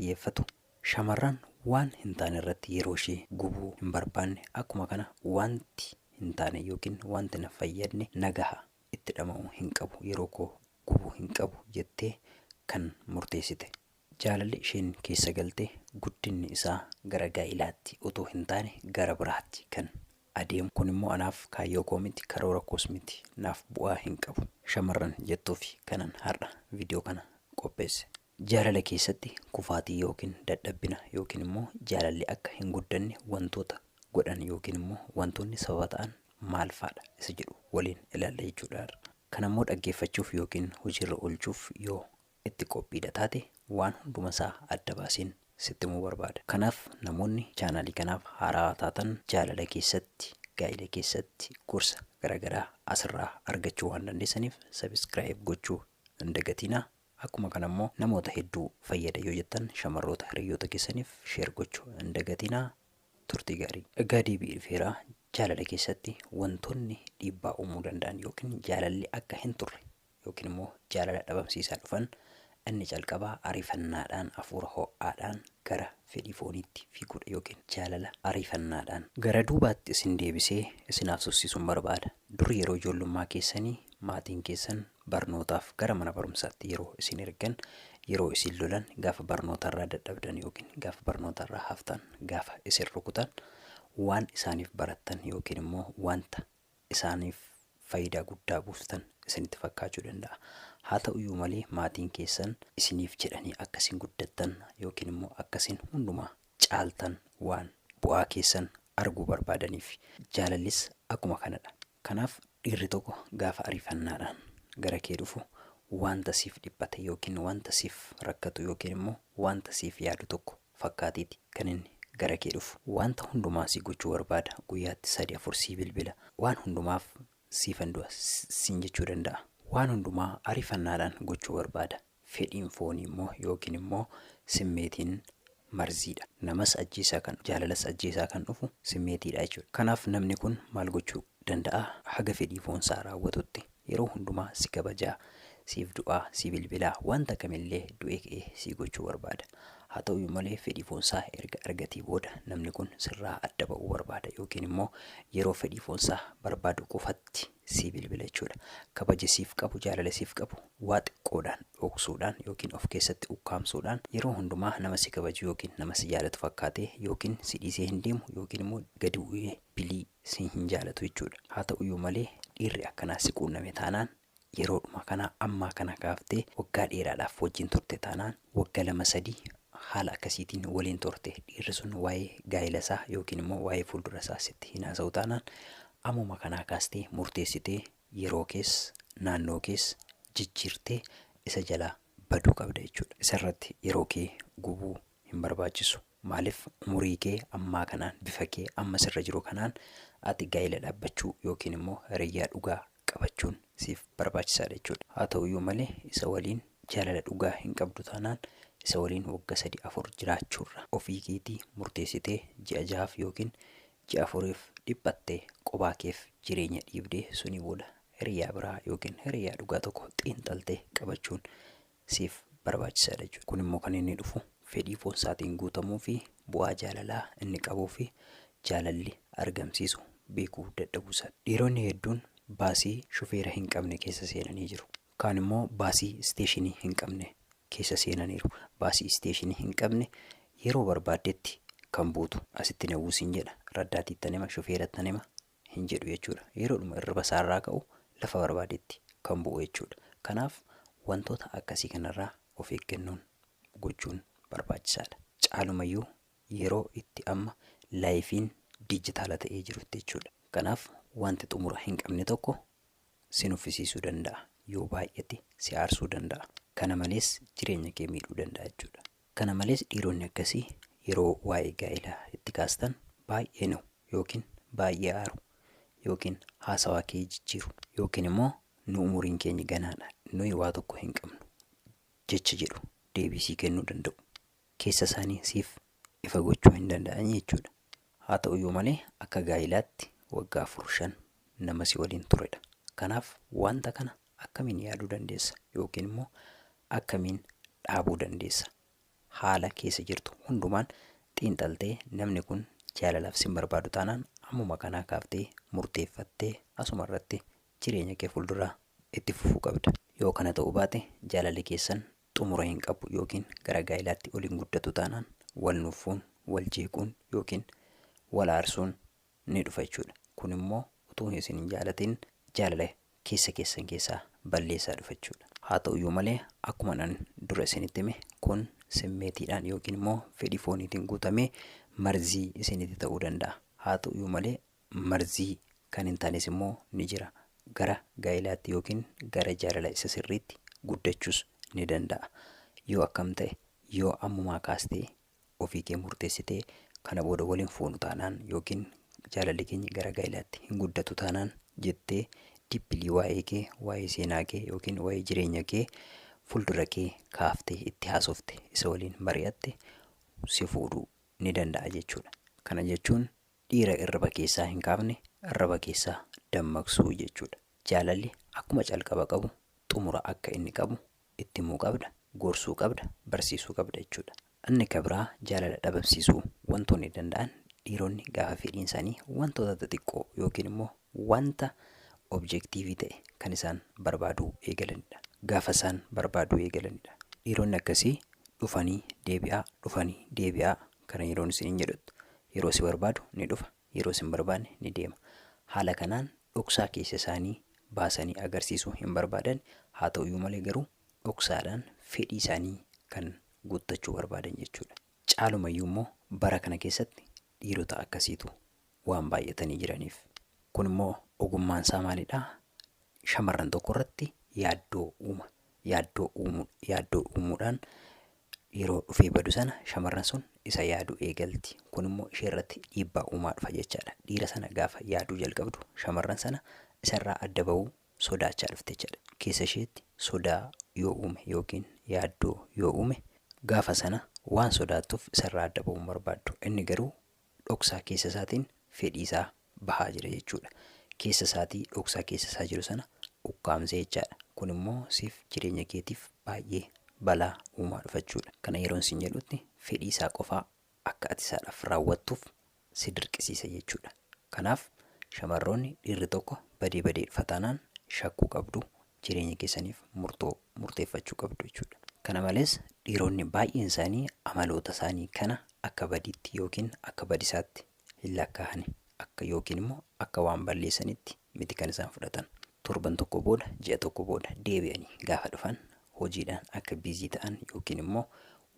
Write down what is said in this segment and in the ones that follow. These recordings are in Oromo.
xiyyeeffatu. Shamarran waan hin taane irratti yeroo ishee gubuu hin barbaanne, akkuma kana wanti hin taane yookiin wanti na fayyadne nagaha, itti dhama'uu hin qabu, yeroo koo gubuu hin qabu jettee kan murteessite. Jaalalli isheen keessa galte guddinni isaa gara gaa'ilaatti otoo hin taane gara biraatti kan adeemu. Kun immoo anaaf kaayyoo koo miti, karoora koos miti, naaf bu'aa hin qabu shamarran jettuufi kanan har'a viidiyoo kana qopheesse. Jaalala keessatti kufaatii yookiin dadhabbina yookiin immoo jaalalli akka hin guddanne wantoota godhan yookiin immoo wantoonni sababa ta'an maal faadha isa jedhu waliin ilaalla jechuudha. Kana immoo dhaggeeffachuuf yookiin hojiirra oolchuuf yoo itti qophiidha taate, waan hunduma isaa adda baaseen sitti himuu barbaada. Kanaaf namoonni chaanaalii kanaaf haaraa taatan, jaalala keessatti, gaa'ila keessatti gorsa garaagaraa asirraa argachuu waan dandeessaniif subscribe gochuu hin dagatinaa. Akkuma kana immoo namoota hedduu fayyada yoo jettan shamarroota hiriyoota keessaniif share gochuu hin dagatinaa. Turtii gaarii. Egaa deebi'ee dhufeera. Jaalala keessatti wantoonni dhiibbaa uumuu danda'an yookiin jaalalli akka hin turre yookiin immoo jaalala dhabamsiisaa dhufan, inni calqabaa ariifannaadhaan, hafuura ho'aadhaan gara fedhii fooniitti fiiguudha yookiin jaalala ariifannaadhaan. Gara duubaatti isin deebisee isinaaf sussisuun barbaada. Dur yeroo ijoollummaa keessanii maatiin keessan barnootaaf gara mana barumsaatti yeroo isin ergan, yeroo isin lolan, gaafa barnootarraa dadhabdan yookiin gaafa barnootarraa haftan, gaafa isin rukutan, waan isaaniif barattan yookiin immoo wanta isaaniif faayidaa guddaa buustan isinitti fakkaachuu danda'a. Haa ta'uyyuu malee maatiin keessan isiniif jedhanii akka isin guddattan yookiin immoo akka isin hundumaa caaltan waan bu'aa keessan arguu barbaadaniif. Jaalallis akkuma kanadha. Kanaaf dhiirri tokko gaafa ariifannaadhaan gara kee dhufu wanta siif dhiphate yookiin wanta siif rakkatu yookiin immoo wanta siif yaadu tokko fakkaateeti kan inni gara kee dhufu. Wanta hundumaa si gochuu barbaada. Guyyaatti sadi afur sii bilbila. Waan hundumaaf siifan du'a siin jechuu danda'a. Waan hundumaa ariifannaadhaan gochuu barbaada. Fedhiin foonii immoo yookiin immoo simmeetiin marziidha. Namas ajjeesaa kan, jaalalas ajjeesaa kan dhufu simmeetiidha jechuudha. Kanaaf namni kun maal gochuu danda'a? Haga fedhii foonsaa raawwatutti yeroo hundumaa si kabajaa, siif du'aa, si bilbilaa, wanta kamillee du'ee ka'ee si gochuu barbaada. Haa ta'uyyuu malee fedhii foonsaa erga argatee booda namni kun sirraa adda ba'uu barbaada yookiin immoo yeroo fedhii foonsaa barbaadu qofatti sii bilbila jechuudha. Kabaja siif qabu, jaalala siif qabu waa xiqqoodhaan dhoksuudhaan yookiin of keessatti ukkaamsuudhaan yeroo hundumaa nama si kabaju yookiin nama si jaalatu fakkaatee yookiin si dhiisee hin deemu yookiin immoo gadi bu'ee bilii si hin jaalatu jechuudha. Haa ta'uyyuu malee dhiirri akkanaa si quunname taanaan, yeroodhuma kana ammaa kana kaaftee waggaa dheeraadhaaf wajjin turte taanaan, waggaa 2, 3 haala akkasiitiin waliin turte, dhiirri sun waa'ee gaa'ela isaa yookiin immoo waa'ee fuuldura isaa sitti hin haasa'u taanaan, ammuma kanaa kaastee murteessitee yeroo kees naannoo kees jijjiirtee isa jalaa baduu qabda jechuudha. Isarratti yeroo kee gubuu hin barbaachisu. Maaliif? Umurii kee ammaa kanaan, bifa kee amma sirra jiru kanaan ati gaa'ela dhaabbachuu yookiin immoo hiriyyaa dhugaa qabachuun siif barbaachisaadha jechuudha. Haa ta'uyyuu malee isa waliin jaalala dhugaa hin qabdu taanaan, isa waliin wagga 3, 4 jiraachuurra ofii keetii murteessitee ji'a 6f yookiin ji'a 4f dhiphattee qobaa keef jireenya dhiibdee, sunii booda hiriyaa biraa yookiin hiriyaa dhugaa tokko xiinxaltee qabachuun siif barbaachisaadha jechuudha. Kun immoo kan inni dhufu fedhii foonsaatiin guutamuu fi bu'aa jaalalaa inni qabuu fi jaalalli argamsiisu beekuu dadhabuu isaati. Dhiironni hedduun baasii shufeera hin qabne keessa seenanii jiru. Kaan immoo baasii isteeshinii hin qabne keessa seenaniiru. Baasii isteeshinii hin qabne, yeroo barbaaddetti kan buutu. Asitti na buusiin jedha. Raddaatiittan hima, shufeerattan hima hin jedhu jechuudha. Yeroodhuma irriba isaarraa ka'u lafa barbaadetti kan bu'u jechuudha. Kanaaf wantoota akkasii kanarraa of eeggannoon gochuun barbaachisaadha. Caalumayyuu yeroo itti amma lifeiin dijitaala ta'ee jirutti jechuudha. Kanaaf wanti xumura hin qabne tokko si nuffisiisuu danda'a. Yoo baay'ate si aarsuu danda'a. Kana malees jireenya kee miidhuu danda'a jechuudha. Kana malees dhiironni akkasii yeroo waa'ee gaa'elaa itti kaastan baay'ee na'u yookiin baay'ee aaru yookiin haasawaa kee jijjiiru yookiin immoo nu umuriin keenya ganaadha, nuyi waa tokko hin qabnu jecha jedhu deebii sii kennuu danda'u. Keessa isaanii siif ifa gochuu hin danda'an jechuudha. Haa ta'uyyuu malee akka gaa'ilaatti waggaa 4, 5 nama si waliin turedha. Kanaaf wanta kana akkamiin yaaduu dandeessa yookiin immoo akkamiin dhaabuu dandeessa? Haala keessa jirtu hundumaan xiinxaltee namni kun jaalalaaf sin barbaadu taanaan ammuma kanaa kaaftee murteeffattee asuma irratti jireenya kee fuulduraa itti fufuu qabda. Yoo kana ta'uu baate jaalalli keessan xumura hin qabu yookiin gara gaa'ilaatti ol hin guddatu taanaan wal nuffuun, wal jeequun yookiin wal aarsuun ni dhufa jechuudha. Kun immoo utuu isin hin jaalatin jaalala keessa keessan keessaa balleessaa dhufa jechuudha. Haa ta'uyyuu malee akkuma nan dura isinitti hime kun simmeetiidhaan yookiin immoo fedhii fooniitiin guutamee marzii isinitti ta'uu danda'a. Haa ta'uyyuu malee marzii kan hin taanes immoo ni jira. Gara gaa'ilaatti yookiin gara jaalala isa sirriitti guddachuus ni danda'a. Yoo akkam ta'e yoo ammumaa kaastee ofii kee murteessitee kana booda waliin fuunu taanaan yookiin jaalalli keenya gara gaa'ilaatti hin guddatu taanaan jettee dippilii waa'ee kee, waa'ee seenaa kee yookiin waa'ee jireenya kee fuuldura kee kaaftee itti haasofte isa waliin mari'atte si fuudhuu ni danda'a jechuudha. Kana jechuun dhiira irriba keessaa hin kaafne irriba keessaa dammaqsuu jechuudha. Jaalalli akkuma calqaba qabu xumura akka inni qabu itti himuu qabda, gorsuu qabda, barsiisuu qabda jechuudha. Inni kan biraa jaalala dhabamsiisuu wantoonni danda'an dhiironni gaafa fedhiin isaanii wantoota xixiqqoo yookiin immoo wanta objektiivii ta'e kan isaan barbaaduu eegalanidha. Gaafa isaan barbaaduu eegalanidha. Dhiironni akkasii dhufanii deebi'aa, dhufanii deebi'aa kana yeroon isiniin jedhutti yeroo si barbaadu ni dhufa, yeroo si hin barbaanne ni deema. Haala kanaan dhoksaa keessa isaanii baasanii agarsiisuu hin barbaadan. Haa ta'uyyuu malee garuu dhoksaadhaan fedhii isaanii kan guuttachuu barbaadan jechuudha. Caalumayyuu immoo bara kana keessatti dhiirota akkasiitu waan baay'atanii jiraniif. Kun immoo ogummaan isaa maalidhaa? Shamarran tokko irratti yaaddoo uuma. Yaaddoo uumuu yaaddoo uumuudhaan yeroo dhufee badu sana shamarran sun isa yaaduu eegalti. Kun immoo ishee irratti dhiibbaa uumaa dhufa jechaadha. Dhiira sana gaafa yaaduu jalqabdu shamarran sana isarraa adda bahuu sodaachaa dhufte jechaadha. Keessa isheetti sodaa yoo uume yookiin yaaddoo yoo uume gaafa sana waan sodaattuuf isarraa adda bahuu hin barbaaddu. Inni garuu dhoksaa keessa isaatiin fedhii isaa bahaa jira jechuudha. Keessa isaatii dhoksaa keessa isaa jiru sana ukkaamsee jechaadha. Kun immoo siif jireenya keetiif baay'ee balaa uumaa dhufa jechuudha. Kana yeroon siin jedhutti fedhii isaa qofaa akka ati isaadhaaf raawwattuuf si dirqisiisa jechuudha. Kanaaf shamarroonni dhiirri tokko badee badee dhufa taanaan shakkuu qabdu jireenya keessaniif murtoo murteeffachuu qabdu jechuudha. Kana malees dhiironni baay'een isaanii amaloota isaanii kana akka badiitti yookiin akka badisaatti hin lakkaa'ani. Akka yookiin immoo akka waan balleessanitti miti kan isaan fudhatan. Torban tokko booda, ji'a tokko booda deebi'anii gaafa dhufan hojiidhaan akka biizii ta'an yookiin immoo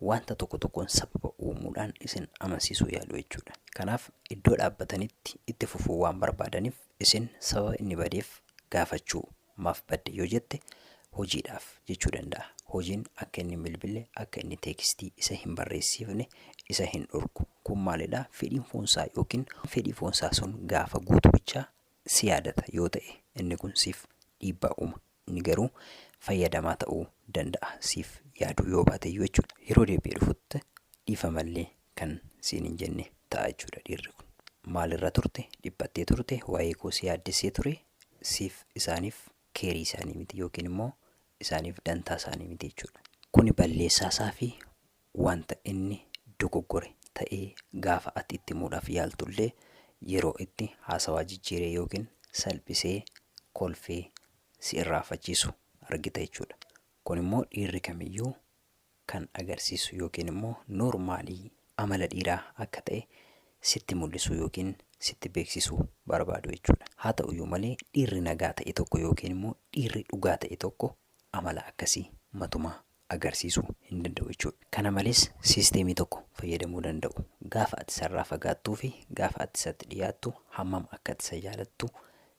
wanta tokko tokkoon sababa uumuudhaan isin amansiisuu yaalu jechuudha. Kanaaf iddoo dhaabbatanitti itti fufuu waan barbaadaniif isin sababa inni badeef gaafachuu maaf badde yoo jette hojiidhaaf jechuu danda'a. Hojiin akka inni hin bilbille, akka inni teekstii isa hin barreessifne isa hin dhorku. Kun maalidha? Fedhiin foonsaa yookiin fedhii foonsaa sun gaafa guutu bichaa si yaadata yoo ta'e inni kun siif dhiibbaa uuma. Inni garuu fayyadamaa ta'uu danda'a siif yaaduu yoo baateyyuu jechuudha. Yeroo deebi'ee dhufutti dhiifamallee kan siin hin jenne ta'a jechuudha dhiirri kun. Maalirra turte? Dhiphattee turte? Waa'ee koo si yaaddessee ture? Siif isaaniif keerii isaanii miti yookiin immoo isaaniif dantaa isaanii miti jechuudha. Kuni balleessaa isaa fi wanta inni dogoggore ta'ee gaafa ati itti himuudhaaf yaaltullee yeroo itti haasawaa jijjiiree yookiin salphisee kolfee si irraanfachiisu argita jechuudha. Kun immoo dhiirri kamiyyuu kan agarsiisu yookiin immoo noormaalii amala dhiiraa akka ta'e sitti mul'isuu yookiin sitti beeksisuu barbaadu jechuudha. Haa ta'uyyuu malee dhiirri nagaa ta'e tokko yookiin immoo dhiirri dhugaa ta'e tokko amala akkasii matumaa agarsiisuu hin danda'u jechuudha. Kana malees siisteemii tokko fayyadamuu danda'u. Gaafa ati isarraa fagaattuu fi gaafa ati isatti dhiyaattu hammam akka ati isa jaalattu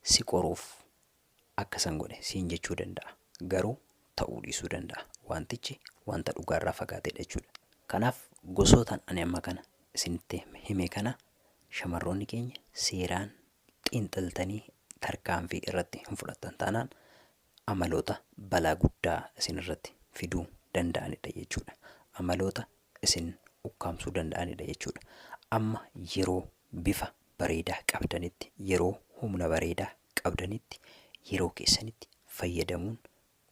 si qoruuf akkasan godhe siin jechuu danda'a. Garuu ta'uu dhiisuu danda'a. Wantichi wanta dhugaarraa fagaatedha jechuudha. Kanaaf gosootaan ani amma kana isinitti hime kana shamarroonni keenya seeraan xiinxaltanii tarkaanfii irratti hin fudhattan taanaan amaloota balaa guddaa isin irratti fiduu danda'anidha jechuudha. Amaloota isin ukkaamsuu danda'anidha jechuudha. Amma yeroo bifa bareedaa qabdanitti, yeroo humna bareedaa qabdanitti, yeroo keessanitti fayyadamuun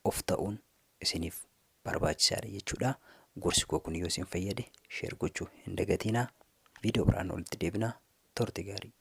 of ta'uun isiniif barbaachisaadha jechuudha. Gorsi koo kun yoo isin fayyade share gochuu hin dagatinaa. Viidiyoo biraan walitti deebinaa. Turte gaarii.